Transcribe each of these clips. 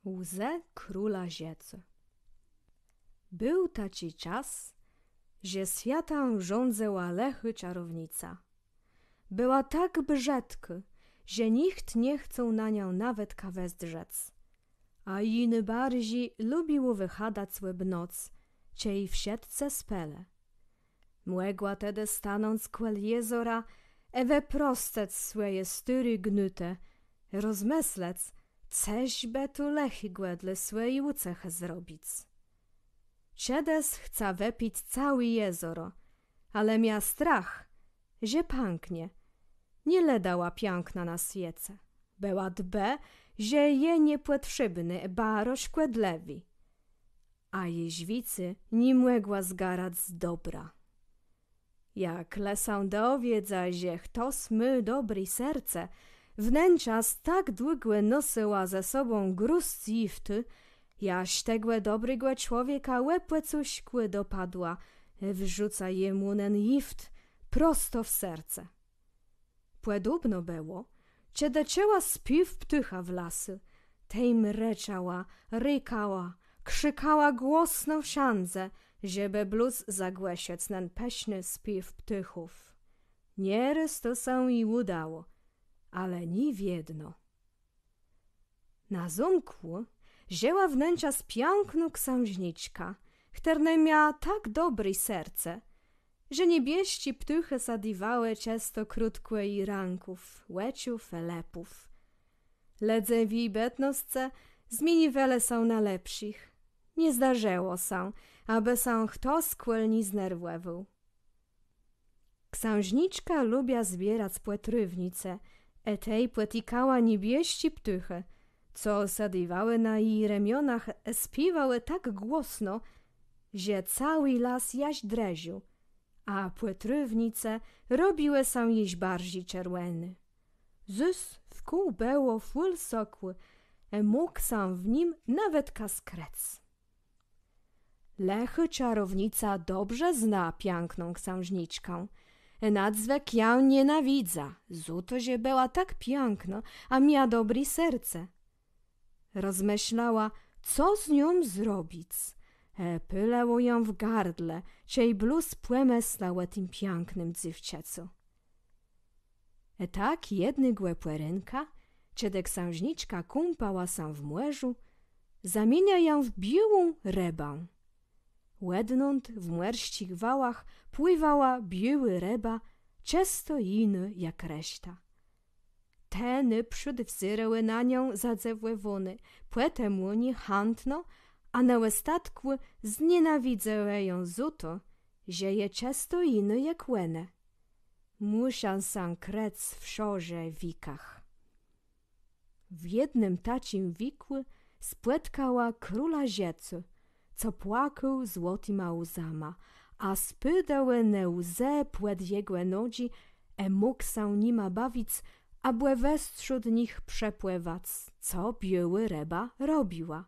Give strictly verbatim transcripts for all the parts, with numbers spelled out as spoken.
Łzë króla żëcô. Béł taczi czas, że swiatã rządzëła lëchô czarownica. Bëła tak brzëdkô, że nicht nie chcôł na niã nawetka wezdrzec. A ji nôbarżi lubiło wëchadac òb noc, czej wszëtcë spelë. Mògła tedë stanąc kòl jezora ë wëprostëc swòje sztërë gnôtë, rozmëslec, cëż bë tu lëchégò dlô swòji ùcechë zrobic. Czedës chca wëpic całé jezoro, ale mia strach, że pãknie. Nie lëdała piãkna na swiece. Bëła dbë, że je niepòtrzébné ë baro szkòdlëwé. A jesz wicy ni mògła zgarac z dobra. Jak le sã dowiedza, że chtos mô dobré serce, wnenczas tak długò nosëła ze sobą gruz jiftu, jaż tegò dobrégò człowieka òb płacuszkù dopadła, wrzuca jemù nen jift prosto w serce. Pòdobno bëło, czedë czëła spiéw ptôcha w lasu, tej mrëczała, rikała, krzikała głosno wszãdze, żebë blós zagłëszëc nen pëszny spiéw ptôchów. Nierôz to sã ji ùdało, ale nié wiedno. Na zómkù żëła wnenczas piãknô ksãżniczka, chtërna mia tak dobré serce, że niebiesczé ptôchë sadiwałë czãsto krótkò ji rãków, òczów ë lëpów. Lëdze w ji bëtnoscë zmieniwelë sã na lepszich. Nie zdarzëło sã, abë sã chto kòl ni znerwòwôł. Ksãżniczka lubia zbierac pòtrôwnice, ë tej pòtikała niebiesczé ptôchë, co sadiwałë na ji remionach ë spiéwałë tak głosno, że całi las jaż drëżôł, a pòtrôwnice robiłë sã jesz barżi czerwòné. Zôs wkół bëło fùl sokù, ë mógł sã w nim nawetka skrëc. Lëchô czarownica dobrze zna piãkną ksãżniczkã. Nadzwëk jã nienawidza, za to, że bëła tak piãknô, a mia dobré serce. Rozmëszlała, co z nią zrobic. E, pôlëło jã w gardle, czej blós pòmësla ò tim piãknym dzéwczãcu. E tak jednégò pòrénka, czedë ksãżniczka kąpała sã w mòrzu, zamienia jã w biôłą rëbã. Òdnąd w mòrsczich wałach pływała biôłô rëba, czësto jinô jak reszta. Te nôprzód wzérałë na nią zadzëwòwóné, pòtemù niechãtno, a na òstatkù znienawidzëłë jã za to, że je czësto jinô jak òne. Mùsza sã krëc w szorze wikach. W jednym taczim wikù spòtkała króla żëcô, co płakôł złotima łzama, a spôdałë ne łzë pòd jegò nodżi, e mógł sã nima bawic, abò westrzód nich przepłëwac, co biôłô rëba robiła.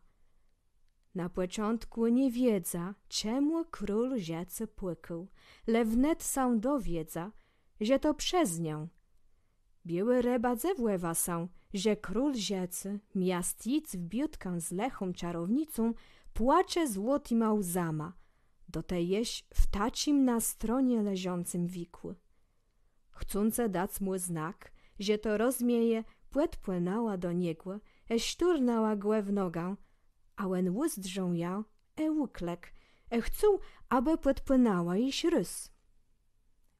Na pòczątkù nie wiedza, czemù król żëcô płakôł, le wnet sã dowiedza, że to przez niã. Biôłô rëba dzëwòwa sã, że król żëcô, miast jic w biôtkã z lëchą czarownicą, płacze złotima łzama, do te jesz w taczim na stronie leżącym wikù. Chcącë dac mù znak, że to rozmieje, pòdpłënãła do niegò, e szturnãła gò w nogã, a òn ùzdrzôł jã, e ùklãkł, e chcôł, abë pòdpłënãła jesz rôz.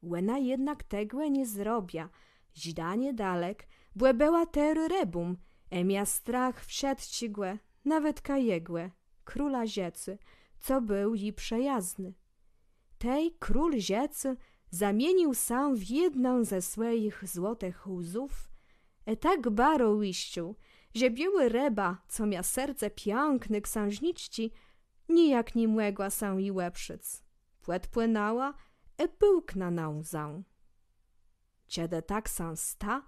Òna jednak tegò nie zrobia, żda nié dalek, bò bëła terô rëbą, e mia strach wszëtczégò, nawetka jegò, króla żëcô, co béł ji przëjazny. Tej król żëcô zamienił sã w jedną ze swòjich złotëch łzów, e tak baro łiszcził, że biôłô rëba, co mia serce piãkny ksãżniczczi, nijak ni mògła sã ji òprzéc. Pòdpłënãła, e pùłknãła nã łzã. Czedë tak sã sta,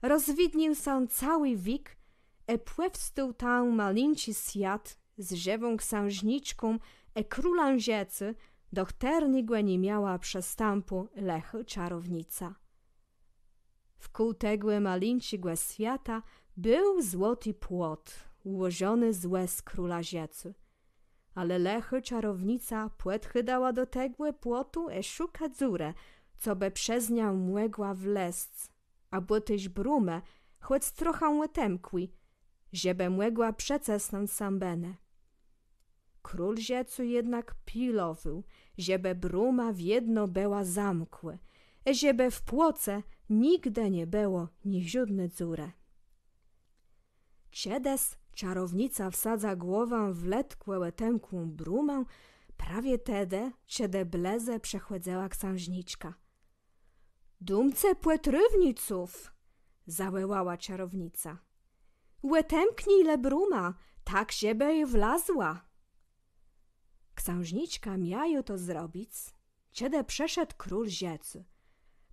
rozwidnił sã całi wik, e pòwstôł tam malinczi swiat z żëwą ksãżniczką e królã żëcô, do chtërnégò ni miała przëstãpù lëchô czarownica. Wkół tegò malinczégò swiata béł złoti płot, ùłożony z łez króla żëcô. Ale lëchô czarownica pòdchôdała do tegò płotu ë szuka dzurë, co bë przez niã mògła wlezc, abò téż brómë, chòc trochã òtemkłi, żebë mògła przecësnąc sã bënë. Król żëcô jednak pilowôł, żebë bróma wiedno bëła zamkłô, ë żebë w płoce nigdë nie bëło niżódny dzurë. Czedës czarownica wsadza głowã w letkò òtemkłą brómã, prawie tedë, czedë blëze przechòdzëła ksãżniczka. Dómce pòtrôwniców! Zawòłała czarownica. Òtemknij le brómã, tak żebë wlazła. Ksãżniczka miała ju to zrobic, czedë przëszedł król żëcô.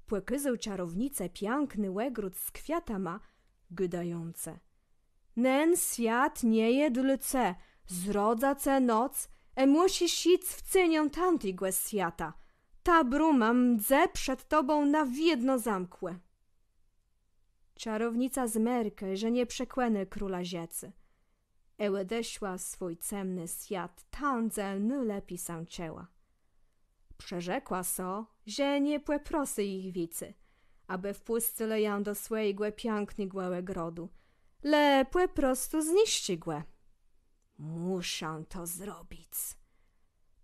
Pòkôzôł czarownicë piãkny ògród z kwiatama, gôdającë: Nen swiat nie je dlô ce, zrodza ce noc, ë mùszisz jic w ceniã tamtégò swiata. Ta bróma mdze przed tobą na wiedno zamkłô. Czarownica zmerkła, że nie przekònô króla żëcô. Ë òdeszła w swój cemny swiat, tam dze nôlepi sã czëła. Przërzekła so, że nie pòprosy jich wicy, abë wpùscëlë jã do swòjégò piãknégò ògrodu, le pò prostu zniszczi gò. Mùszã to zrobic,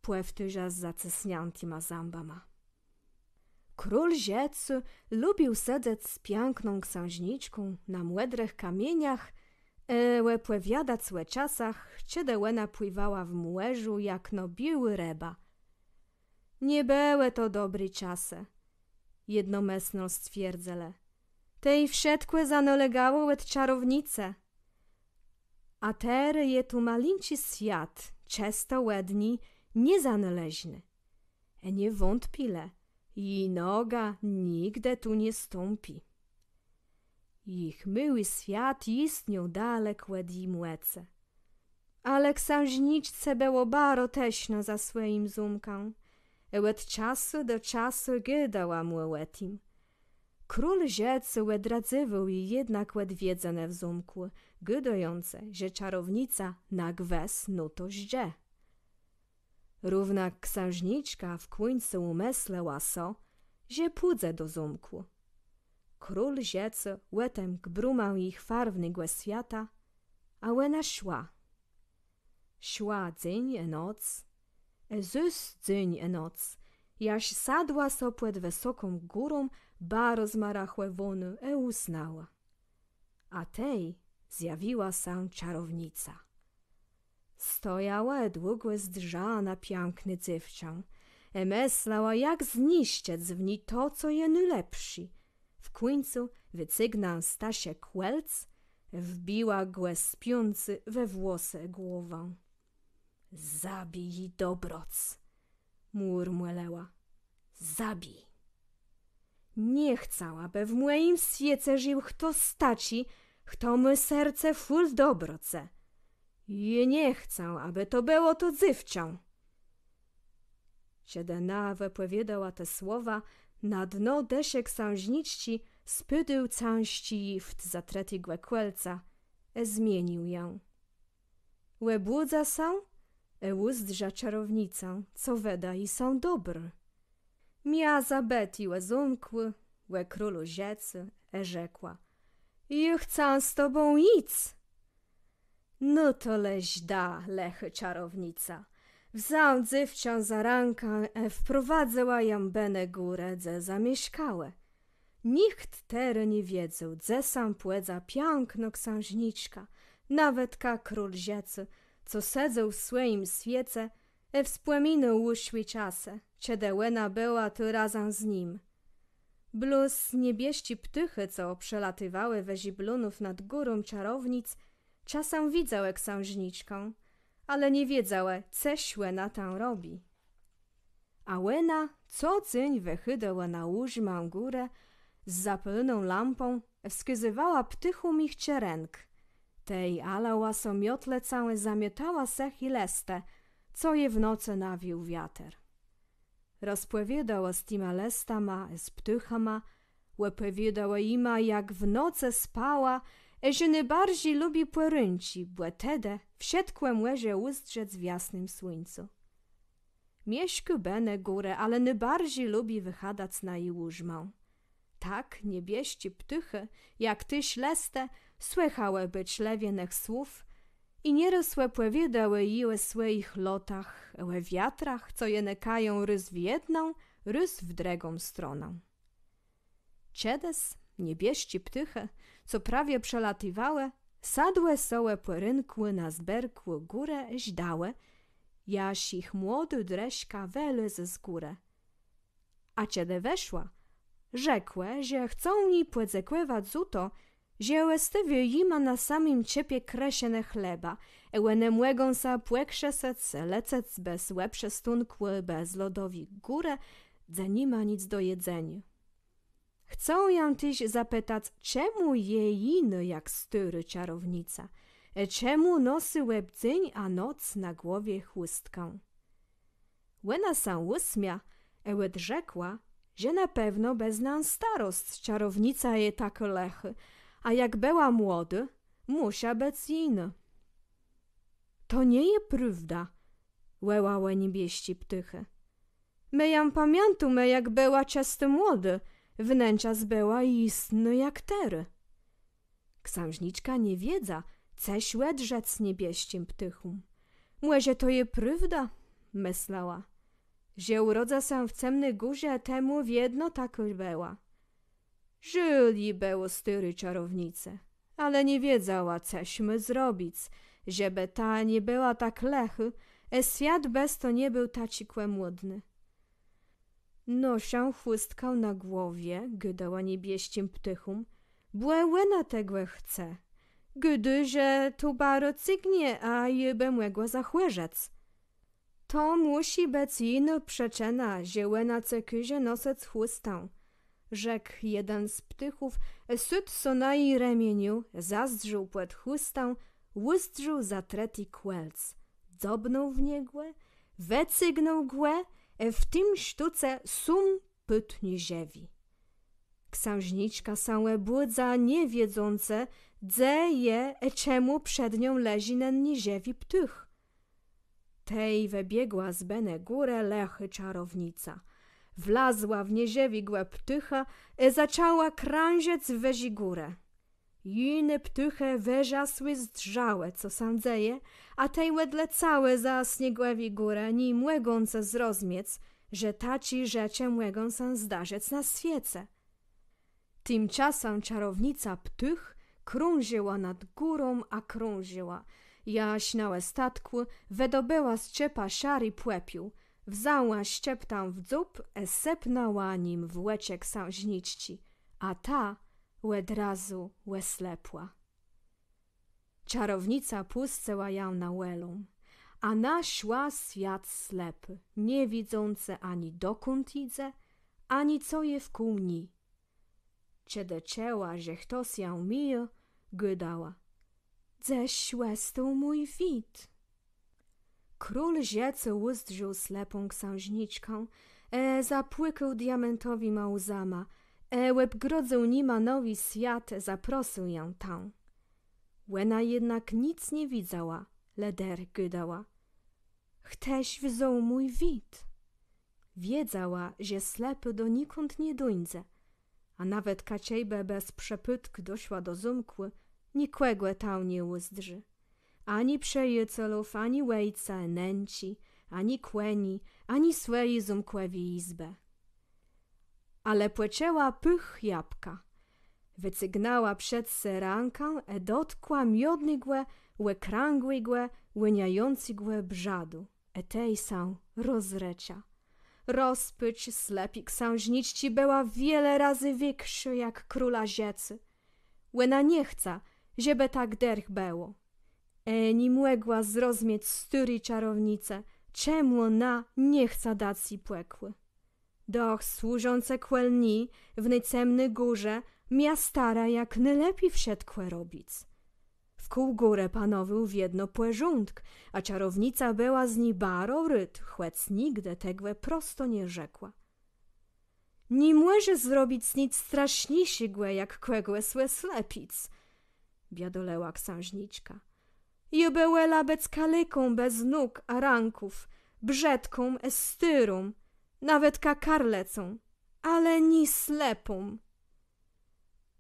pòwtôrza z zacësniãtima zãbama. Król żëcô lubił sedzec z piãkną ksãżniczką na mòdrëch kamieniach ë òpòwiadac ò czasach, czedë òna płiwała w mòrzu jakno biôłô rëba. Nie bëłë to dobré czasë, jednomëslno stwierdzëlë. Tej wszëtkò zanôlégało òd czarownicë. A terô je tu malinczi swiat, czësto òd ni niezanôleżny. Ë nie wątpilë, ji noga nigdë tu nie stąpi. Jich môłi swiat jistniôł dalek òd ji mòcë. Ale ksãżniczce bëło baro teskno za swòjim zómkã. Ë òd czasu do czasu gôdała mù ò tim. Król żëcô òdradzywôł ji jednak òdwiedzënë w zómkù, gôdającë, że czarownica na gwës na to żdże. Równak ksãżniczka w kùńcu ùmëslëła so, że pùdze do zómkù. Król żëcô òtemkł brómã jich farwnégò swiata, a òna szła. Szła dzéń ë noc, ë zôs dzéń ë noc, jaż sadła so pòd wësoką górą, baro zmarachòwónô, ë ùsnãła. A tej zjawiła sã czarownica. Stojała ë długò zdrza na piãkné dzéwczã, ë mëslała, jak zniszczëc w ni to, co je nôlepszé. W kùńcu wëcygnã z taszë kòlc, wbiła gò spiący we włosë ë głowã. Zabij ji dobroc, mùrmòlała. Zabij. Nie chcã, abë w mòjim swiece żił chto taczi, chto mô serce fùl dobrocë. I nie chcã, abë to bëło to dzéwczã. Czedë òna wëpòwiôdała te słowa, na dno dëszë ksãżniczczi spôdł cãżczi jift zatrëtégò kòlca, ë zmienił jã. Òbùdza sã, ë ùzdrza czarownicã, co wëda ji sã dobrô. Mia zabëté ò zómkù, ò królu żëcô, ë rzekła: Jô chcã z tobą jic. No to le żda, lëchô czarownica. Wzã dzéwczã za rãkã ë wprowadzëła jã bënë górë, dze zamieszkałë. Nicht terô nie wiedzôł, dze sã pòdza piãknô ksãżniczka, nawetka król żëcô, co sedzôł w swòjim swiece ë wspòminôł ùszłé czasë, czedë òna bëła tu razã z nim. Blós niebiesczé ptôchë, co przelatiwałë we żeblónów nad górą czarownic, czasã widzałë ksãżniczkã, ale nie wiedzałë, co òna tam robi. A òna co dzéń wëchôdała na ùrzmã górë, z zapôloną lampą wskazywała ptôchóm jich czerënk. Tej alała so miotlëcã ë zamiôtała sëché lëste, co je w nocë nawiôł wiater. Rozpòwiôdała z tima lëstama ë z ptôchama, òpòwiôdała jima, jak w nocë spała E że nôbarżi lubi pòrénczi, bò tedë wszëtkò mòże ùzdrzec w jasnym słuńcu. Mieszkô bënë górë, ale nôbarżi lubi wëchadac na ji ùżmã. Tak niebiesczé ptôchë, jak téż lëstë, słëchałë bë człowiecznëch słów i nierôz òpòwiôdałë ji ò swòjich lotach, ò wiatrach, co je nëkają rôz w jedną, rôz w drëgą stronã. Czedës niebiesczé ptôchë, co prawie przelatiwałë, sadłë so ò pòrénkù na zberkù górë i żdałë, jaż jich młodô drëszka wëlezie z górë. A czedë wëszła, rzekłë, że chcą ji pòdzãkòwac za to, że òstôwiô jima na samim czëpie krëszënã chleba, e òne mògą sã pòkrzësac, lecec bez òprzestónkù bez lodowé górë, dze ni ma nic do jedzeniô. Chcą jã téż zapëtac, czemù je jinô jak stôrô czarownica, e czemù nosy òb dzéń a noc na głowie chùstkã. Òna sã ùsmia, e òdrzekła, że na pewno bez nã starosc czarownica je tak lëchô, a jak bëła młodô, mùsza bëc jinô. To nie je prôwda, wòłałë niebiesczé ptôchë. Më jã pamiãtómë, jak bëła czësto młodô, wnenczas bëła jistnô jak terô. Ksãżniczka nie wiedza, cëż òdrzec niebiesczim ptôchóm. Mòże to je prôwda, mëslała, że ùrodza sã w cemny górze, temù wiedno tak bëła. Żôl ji bëło stôri czarownicë, ale nie wiedzała, cëż mô zrobic, żebë ta nie bëła tak lëchô, e swiat bez to nie béł taczi kòmùdny. Noszã chùstkã na głowie, gôdała niebiesczim ptôchóm, bò òna tegò chce. Gôdô, że tu baro cygnie, a jô bë mògła zachòrzec. To mùszi bëc jinô przëczëna, że òna cë kôże nosëc chùstã, rzekł jeden z ptôchów, sôdł so na ji remieniu, zazdrzôł pòd chùstã, ùzdrzôł zatrëti kòlc, dzobnął w niegò, wëcygnął gò, e w tim sztóce sóm pôdł nieżëwi. Ksãżniczka sã òbùdza, nie wiedzącë, dze je, e czemù przed nią leżi nen nieżëwi ptôch. Tej wëbiegła z bënë górë lëchô czarownica. Wlazła w nieżëwégò ptôcha i zaczãła krążëc wëżi górë. Jiné ptôchë wërzasłé zdrzałë, co sã dzeje, a tej òdlecałë za sniegòwé górë, ni mògącë zrozmiec, że taczé rzeczë mògą sã zdarzëc na swiece. Timczasã czarownica ptôch krążëła nad górą a krążëła, jaż na òstatkù wëdobëła z czepa szari pòpiół, wzãła szczëptã w dzób i sëpnãła nim w òczë ksãżniczczi, a ta òd razu òslepła. Czarownica pùscëła jã na wòlą, a òna szła swiat slepô, nie widzącë ani dokąd jidze, ani co je wkół ni. Czedë czëła, że chtos jã mije, gôdała: „Dzes òstôł mój wid?” Król Żëcô ùzdrzôł slepą ksãżniczkã, e zapłakôł diamentowima łzama, e òbgrodzył nima nowi swiat, zaprosył jã tam. Òna jednak nic nie widzała, le derch gôdała: „Chtëż wzął mój wid?” Wiedzała, że slepô donikąd nie dóńdze, a nawetka czejbë bez przëpôdk doszła do zómkù, nikògò tam nie ùzdrzi. Ani przëjacelów, ani òjca, nënczi, ani kòni, ani swòji zómkòwi jizbë. Ale pòczëła pôch jabka. Wëcygnãła przed se rãkã, e dotkła miodnégò, òkrãgłégò, wòniającégò brzadu. E tej sã rozrëcza. Rozpôcz slepi ksãżniczczi bëła wiele razy wikszô jak króla Żëcô. Òna nie chca, żebë tak derch bëło. E ni mògła zrozmiec stôri czarownicë, czemù òna nie chca dac ji pòkù. Doch służącë kòl ni w ny cemny górze mia starã jak nôlepi wszëtkò robic. Wkół górë panowôł wiedno pòrządk, a czarownica bëła z ni baro rôd, chòc nigdë tegò prosto nie rzekła. Nie mòże zrobic nic straszniészégò jak kògòs òslepic. biadolëła ksãżniczka. „Jô bë wòla bëc kaleką bez nóg a rãków, brzëdką ë stôrą, nawetka karlëcą, ale nié slepą”.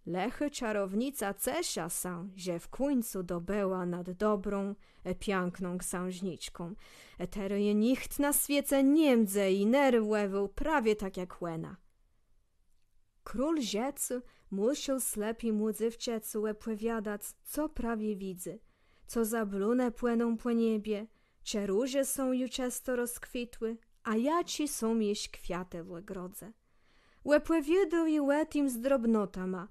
Lëchô czarownica cesza sã, że w kùńcu dobëła nad dobrą ë piãkną ksãżniczką. Ë terô ju nicht na swiece nie mdze ji nerwòwôł prawie tak jak òna. Król Żëcô mùszôł slepémù dzéwczãcu òpòwiadac, co prawie widzy, co za blónë płëną pò niebie, czë róże są ju czësto rozkwitłé, a jaczé są jesz kwiatë w ògrodze. Òpòwiôdôł ji ò tim z drobnotama,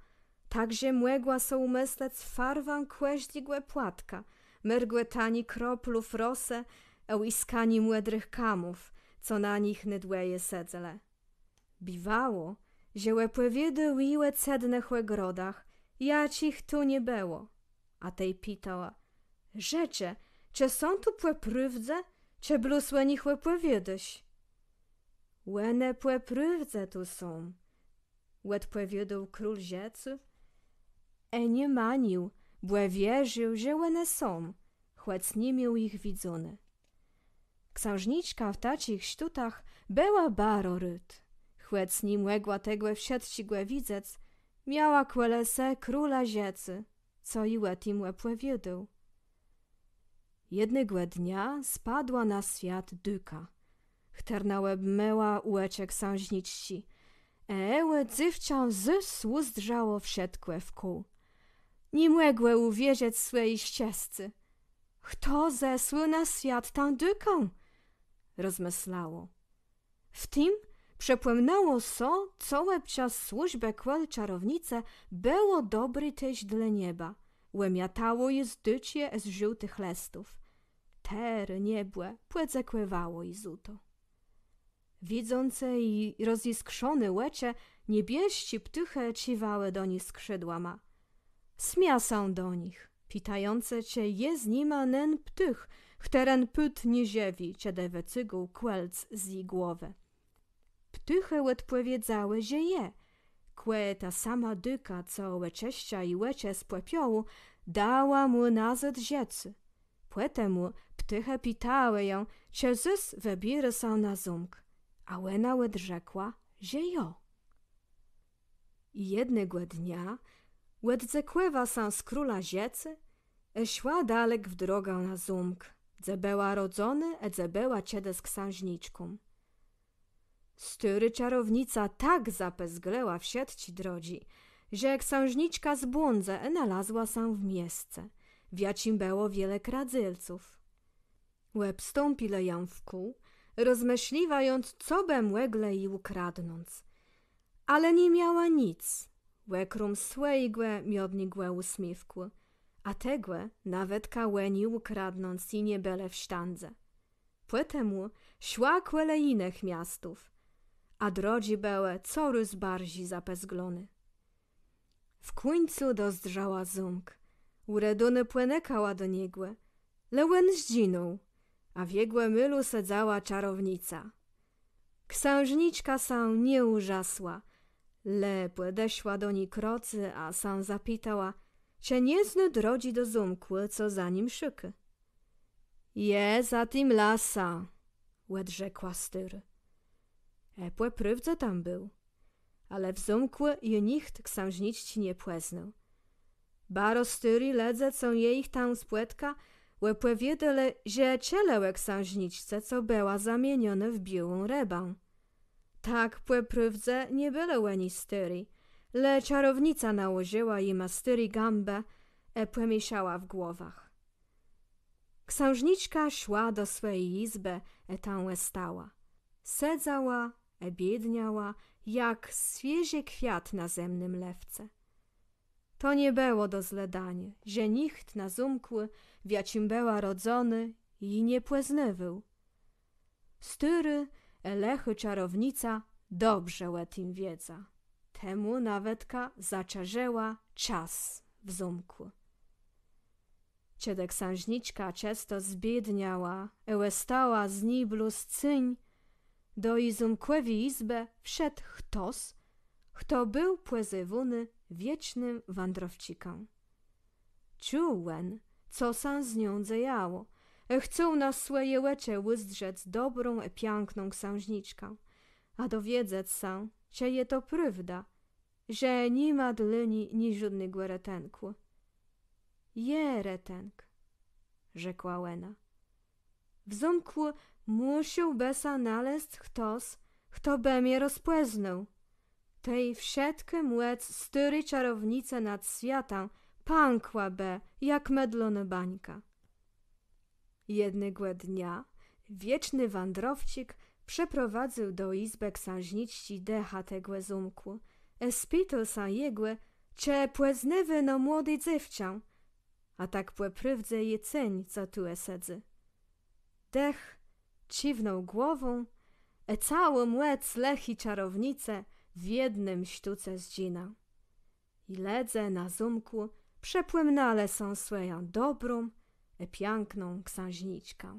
tak że mògła so ùmëslëc farwã kòżdégò płatka, mërgòtanié kroplów rosë ë łiskanié mòdrëch kamów, co na nich ne dwòje sedzelë. Biwało, że òpòwiôdôł ji ò cëdnëch ògrodach, jaczich tu nie bëło. A tej pitała: „Rzeczë, czë są tu pò prôwdze, czë blós ò nich òpòwiôdôsz?” „Òne pò prôwdze tu są”, òdpòwiôdôł król Żëcô. Ë nie manił, bò wierził, że òne są, chòc ni miôł jich widzóné. Ksãżniczka w taczich sztótach bëła baro rôd. Chòc ni mògła tegò wszëtczégò widzec, miała kòle se króla Żëcô, co ji ò tim òpòwiôdôł. Jednégò dnia spadła na swiat dôka, chtërna òbmëła òczë ksãżniczczi. Ë òno dzéwczã zôs ùzdrzało wszëtkò wkół. Ni mògło ùwierzëc swòji szczescë. „Chto zesłôł na swiat tã dôkã?” rozmëslało. W tim przëpòmniało so, co òbczas służbë kòl czarownicë bëło dobré téż dlô nieba, òmiatało je z dôczi ë z żôłtëch lëstów. Terô niebò pòdzãkòwało ji za to. Widzącë ji rozjiskrzoné òczë, niebiesczé ptôchë cziwałë do ni skrzidłama. Smia sã do nich, pitającë, czë je z nima nen ptôch, chtëren pôdł nieżëwi, czedë wëcygôł kòlc z ji głowë. Ptôchë òdpòwiedzałë, że je. Kò ta sama dôka, co òczësca ji òczë z pòpiołu, dała mù nazôd żëcé. Pòtemù ptôchë pitałë jã, czë zôs wëbiérô sã na zómk, a òna òdrzekła, że jo. I jednégò dnia òddzãkòwa sã z króla Żëcô ë szła dalek w drogã na zómk, dze bëła rodzonô ë dze bëła czedës ksãżniczką. Stôrô czarownica tak zapëzglëła wszëtczé drodżi, że ksãżniczka zbłądza ë nalazła sã w miesce, w jaczim bëło wiele kradzélców. Òbstąpilë jã wkół, rozmëszliwając, co bë mòglë ji ùkradnąc. Ale ni miała nic, òkróm swòjégò miodnégò ùsmiéwkù, a tegò nawetka òni ùkradnąc ji nie bëlë w sztãdze. Pòtemù szła kòle jinëch miastów, a drodżi bëłë corôz barżi zapëzgloné. W kùńcu dozdrzała zómk, ùredowónô pònëkała do niegò, le òn zdżinął, a w jegò môlu sedzała czarownica. Ksãżniczka sã nie ùrzasła, le pòdeszła do ni krocy, a sã zapitała, czë nie znô drodżi do zómkù, co za nim szëkô. Je za tim lasã, òdrzekła stôrô. Ë pò prôwdze tam béł. Ale w zómkù ju nicht ksãżniczczi nie pòznôł. Baro stôri lëdze, co jich tam spòtka, òpòwiôdelë, że czëlë ò ksãżniczce, co bëła zamienionô w biôłą rëbã. Tak pò prôwdze nie bëlë òni stôri, le czarownica nałożëła jima stôré gãbë ë pòmiészała w głowach. Ksãżniczka szła do swòji jizbë ë tam òstała. Sedzała ë biédniała, jak swiéżi kwiat na zëmnym lëfce. To nie bëło do zlëdaniô, że nicht na zómkù, w jaczim bëła rodzonô, ji nie pòznôwôł. Stôrô ë lëchô czarownica dobrze ò tim wiedza. Temù nawetka zaczarzëła czas w zómkù. Czedë ksãżniczka czësto zbiédniała ë òstała z ni blós céń, do ji zómkòwi jizbë wszedł chtos, chto béł pòzéwóny wiecznym wandrowczikã. Czuł òn, co sã z nią dzejało, ë chcôł na swòje òczë ùzdrzec dobrą ë piãkną ksãżniczkã, a dowiedzec sã, czë je to prôwda, że ni ma dlô ni niżódnégò retënkù. Je retënk, rzekła òna. W zómkù mùszôłbë sã nalezc chtos, chto bë mie rozpòznôł. Tej wszëtkô mòc stôri czarownicë nad swiatã pãkłabë jak mëdlónô bańka. Jednégò dnia wieczny wandrowczik przëprowadzył do jizbë ksãżniczczi dëcha tegò zómkù ë spitôł sã jegò, czë pòznôwô no młodé dzéwczã, a tak pò prôwdze je céń, co tu sedzy. Dëch cziwnął głową ë całô mòc lëchi czarownicë w jednym sztóce zdżinã. I lëdze na zómkù przëpòmnãlë so swòjã dobrą ë piãkną ksãżniczkã.